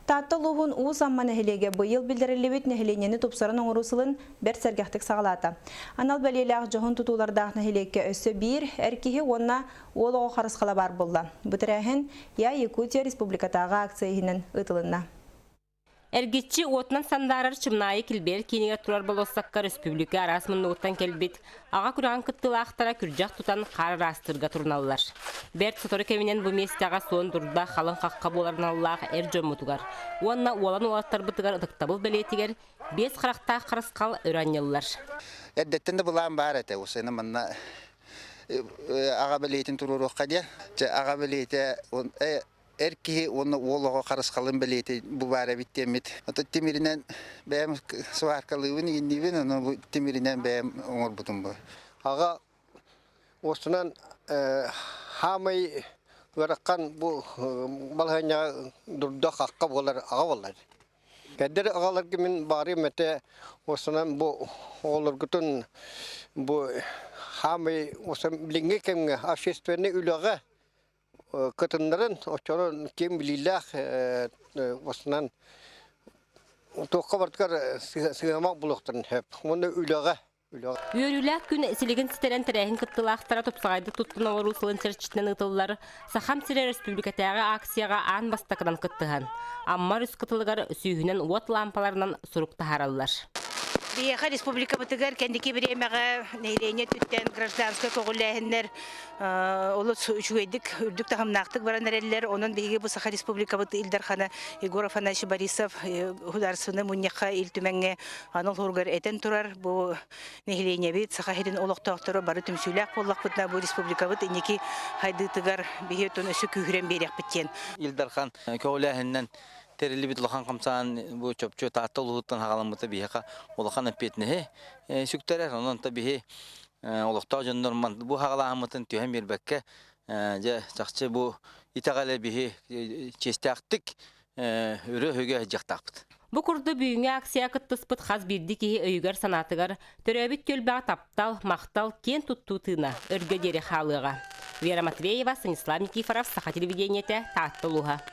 Таатта улууһун Уус Амма нэһилиэгэ быйыл биллэриллибит нэһилиэнньэни тупсаран оҥоруу сылын бэрт сэргэхтик саҕалаата. Анал бэлиэлээх дьоһун тутуулардаах нэһилиэккэ өссө биир эр киһи уонна уол оҕо харысхала баар буолла. Бу тэрээһин Я Якутия республикатааҕы акция иһинэн ыытылынна. Эргиччи уотунан сандаарар Чымнаайы килбиэр киинигэр турар болуоссакка республика араас муннугуттан кэлбит аҕа күрэҕин кыттыылаахтара күрдьэх тутан хаар ыраастыырга туруналлар. Бэрт сотору кэминэн бу миэстэҕэ суон дурда халыҥ хахха буолар аналлаах эр дьоммутугар уонна уолан уолаттарбытыгар ытыктабыл бэлиэтигэр биэс харахтаах харысхал өрө анньыллар. Эрдэттэн да былаан баар этэ. Усена манна аҕа бэлиэтин туруоруохха диэн. Чэ, аҕа бэлиэтэ эр киһи уонна уол оҕо харысхалын бэлиэтэ бу баар эбит диэммит. Ото тимиринэн бэйэм сваркалыыбын, иинниибин, ону бу тимиринэн бэйэм оҥорбутум бу. Аҕа устунан хаамай ыарахан бу балаһыанньаҕа дурда-хахха буолар аҕа буолар. Эдэр аҕаларга мин баарым этэ устунан бу оҕолоргутун бу хаамай билиҥҥи кэмҥэ общественнай үлэҕэ кытыннарын оччолор киэҥ билиилээх устунан туохха барытыгар сыһыамах булуохтарын сөп уонна үлэҕэ Үөрүүлээх күн силигин ситэрэн тэрээһин кыттыылаахтара тупсаҕайдык туттан олоруу сылын чэрчитинэн ыытыллар Сахам сирэ өрөспүүбүлүкэтээҕи акцияҕа аан бастакынан кыттыһан, Амма өрүс кытылыгар сүүһүнэн уот лаампаларынан сурук таһаараллар. Биһиэхэ республикабытыгар кэнники бириэмэҕэ нэһилиэнньэ өттүттэн гражданскай көҕүлээһиннэр олус үчүгэйдик, үрдүк таһымнаахтык баран эрэллэр. Онон биһиги бу Саха Республикабыт Ил Дархана Егор Афанасьевич Борисов Художественнай мунньахха Ил Түмэҥҥэ анал хоругар этэн турар. Бу нэһилиэнньэбит, Саха сирин олохтоохторо бары түмсүүлээх буоллахпытына, бу республикабыт инники хайдыытыгар биһи өттүн өссө күүһүрэн биэриэхпит диэн. Ил Дархан көҕүлээһининэн тэриллибит улахан хамсааһын бу чопчу Таатта улууһуттан хаҕаламмыта биһиэхэ улахан эппиэтинэһи сүктэрэр. Онон та биһи олохтоох дьоннор бу хаҕалааһыммытын түһэн биэрбэккэ дьэ чахчы бу итэҕэлэ биһи чиэстээхтик өрө өһүгэ сылдьыахтаахпыт. Бу курдук бүгүҥҥү акция кыттыспыт хас биирдии киһи өйүгэр-санаатыгар төрөөбүт түөлбэҕэ таптал, махтал, киэн туттуу тыына өргө диэри хаалыаҕа. Вера Матвеева, Станислав Никифоров, Саха телевидениетэ, Таатта улууһа.